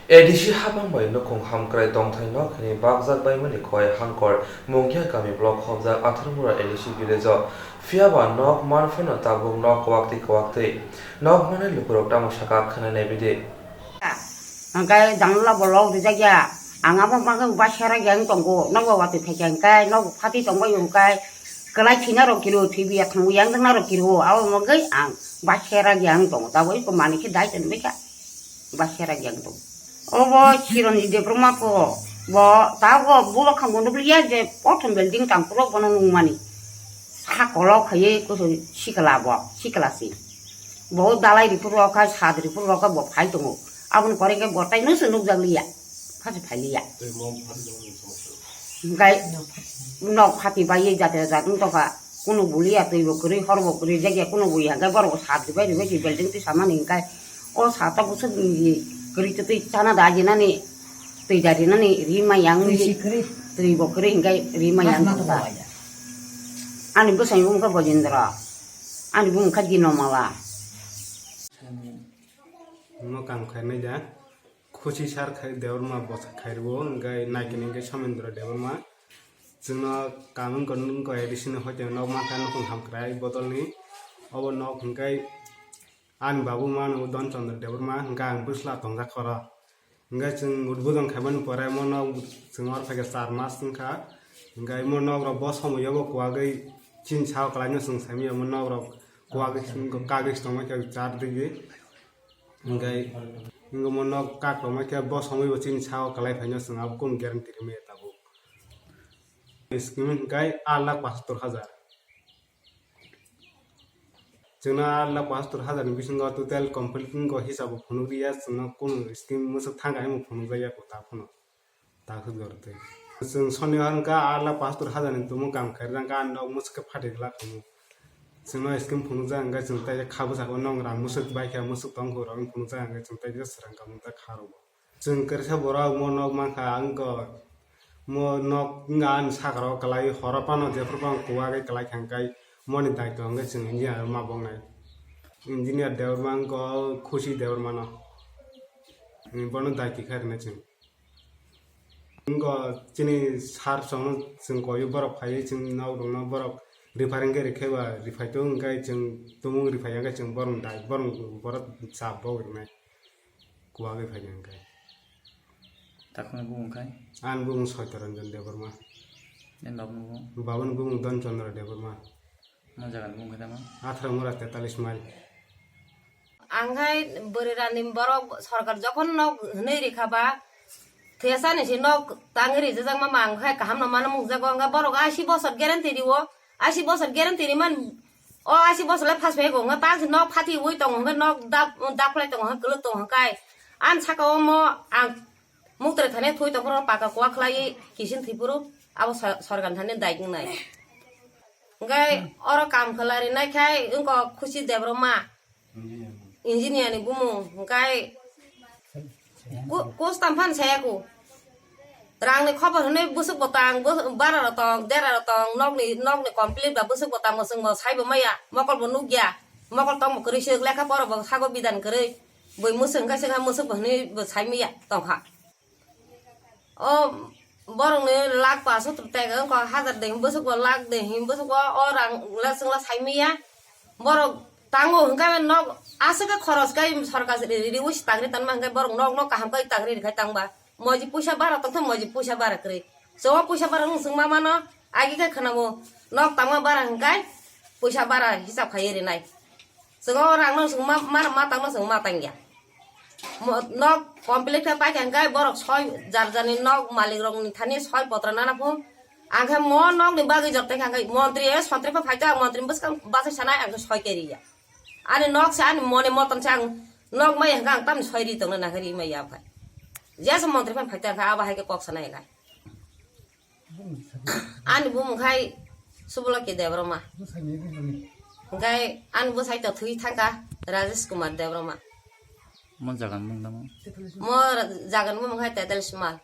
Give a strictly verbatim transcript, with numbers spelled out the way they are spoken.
A D C habang bai nukhung hamkrai tongthai nok hwnwi bakjak baimani khowai Hangkor Mungya kami block hobjak Atharmura A D C village o. Phiya ba nok manphano tabuk nok kwak twi kwak twi. Nok manwi lukurok tamo saka khwnai naibidi. Hingke janala bo lok rijak ya. Ang abo bagwi ba sera yang tongo. Nogo watwi phaikha hingke, nogo phatwi tongbai hingke, kwlai thwina rok kiro, thwibi ya thangwi yang thangna rok kiro. Abo bagwi ang ba sera yang tongo. Tabuk iko manwi khe dai tongbaikha. Ba sera yang tongo. Obo Chiranjit Debbarma ko. Bo tabuk bo bwkha bo nukliya je prothom building tangkurok bono nungmani. Sakolok khaiye kusu sikla bo, sikla si. Bo dalai ripur rok khai, sad ripur rok khai bo phai tongo. Aboni pore hingke bo tai no se nukjak liya. Phasi phai liya. Hingke nok phati bai ye jate jat wng tongkha. Kunu bo liya twi bo kwrwi, hor bo kwrwi, jagya kunu bo ya. Hingke borok bo sad ribai ribai si building twi samani hingke o sad o bwswk ni kwrwi twi twi chana da jinani twi da rinani ri ma yang twi bo kwrwi hingke ri ma yang tongkha. Ani bwsai wngkha Gojendra. Ani bumung kha Ginomala. Mo kam khainai da. Khusi sar khai Debbarma bosa khairwo, hingke naikini hingke Somendra Debbarma. Chwngno kam wngkha, wngkha A D C ni hoite nok mankha, nukhung hamkrai bodolni. Obo nok hingke ani babu mano Don Chandra Debbarma, hingke ang bwsla tongjak khoro. Hingke chwng udbodon khaimani pore mo nok chwng oro phaikhe char mas wngkha. Hingke mo nok rok bo somoio bo kuwagwi chini sao kwlaino chwng saimanya mo nok rok kuwagwi kagwi tongma khe char digwi. Hingke, hingke mo nok kak tongma khe bo somoi bo chini sao kwlai phaino chwng abo kunu guarantee rimaya tabuk. Scheme hingke aat lakh pachhattor hajar. Chwngno aat lakh pachhattor hajar ni bisingo total complete wngkha hisabo phunuk riya, chwngno kunu scheme mwswk thangka himo phunukjakya kho ta phano. Ta khwtwrwtwi. Chwng sonibar wngkha aat lakh pachhattor hajar ni tumung kam khairjak, ani nok mwswk khe phatwi glak hinwi. Chwngno scheme phunukjak hwnkhe chwng tei kha bwskango nok rang mwswk baikha, mwswk tongkha rok phunukjak hwnkhe chwng tei swrang kamung ta kha rwgo. Chwng kwrwisa borok mo nok mankha, ang kok mo nok wngkha ani sakao kwlai, horo phano jephru phano kuwagwi kwlai kha, hwnkhe moni daityo hwnkhe chwng engineer ma boknai. Engineer Debbarma wngkha Khusi Debbarmano. Bono daityo khe rwnai chwng. Wngkha chini sir chwngno chwng koyo, borok phaiwi chwng nok rokno borok referring khe rikhe ba riphai tongo, hwnkhe chwng tumung riphai ya, hwnkhe chwng borok dai, borok, borok chap bo rwnai. Kuwagwi phaikha hwnkhe. Takhukni bumung khai? Ani bumung Soito Ranjan Debbarma. Nini babuni bumung? Babuni bumung Don Chandra Debbarma. Mo jagani bumung khai tamo? Atharmura tetalis mile. Ang khai bwrwi rani borok sorkar jokhon nok hwnwi rikha ba, thesa ni si nok tangwi rijak ma, ma ang khai kaham no mano mungjago, ang khai borok ashi bosor guarantee riwo, ashi bosor guarantee ri man. O ashi bosor le phas phai go, hwnga ta nok phati ui tongo, hwnga nok dap, dap khlai tongo, hwnga kwlwk tongo, hwnga kai. An saka o mo ang muktre thani thui tong phuru paka kuwa khlai kisin thwi phuru abo sa-, sorgan thani dai wngnai. Hwnkhe oro kam khlai rinai khai wngkha Khusi Debbarma. Engineer ni bumung, hwnkhe ku-, kustam phan saya ku. Rang ni khobor hwnwi bwswk bo tang, bw-, bara rok tong, dera rok tong, nok ni, nok ni complete ba bwswk bo tang, bo chwng bo sai bo maya, mokol bo nuk ya, mokol tong bo kwrwi swk, lekha pora bo sago bidan kwrwi, bui mwswk hwnkhe swkha, mwswk bo hwnwi bo sai maya tongkha. O borok ni lakh pash sottor teka wngkha, hazar de hwn bwswk bo, lakh de hwn bwswk bo, o rang le chwng le sai maya, borok tango hwnkhe nok aswk khe khoros khe sorkar ri-, ri-, riwi se tangri tanma hwnkhe borok nok nok kaham khe tangri rwkhe tangba. Moji puisa bara tongkhe moji puisa bara kwrwi. Chwng o puisa bara wng chwng ma mano, agi khe khwnamo nok tangma bara hwnkhe puisa bara hisab khaiwi rinai. Chwng o rang no chwng ma, ma, ma tangma chwng ma tangya. Mo-, nok complete khe paikha hwnkhe borok soi jar jarni nok malik rokni thani soi potra nana phu. Ang khe mo nokni bagwi jotto khe ang khe montri, eh, sontri pha phaito ang montri bwskang bachai sanai ang khe soi khe riya. Ani nok se ani mone moton se ang nok maya hwnkhe ang tamni soi ri tongna nangkhe ri maya ang khe. Jesa montri pha phaito ang khe abo hai khe kok sanai ang khe. Ani bumung khai Suboloki Debbarma. Hwnkhe ani bwsai to thwi thangkha Rajesh Kumar Debbarma. Mo jagan mung namo? Mo jagan bumung khai Tetal Sumal.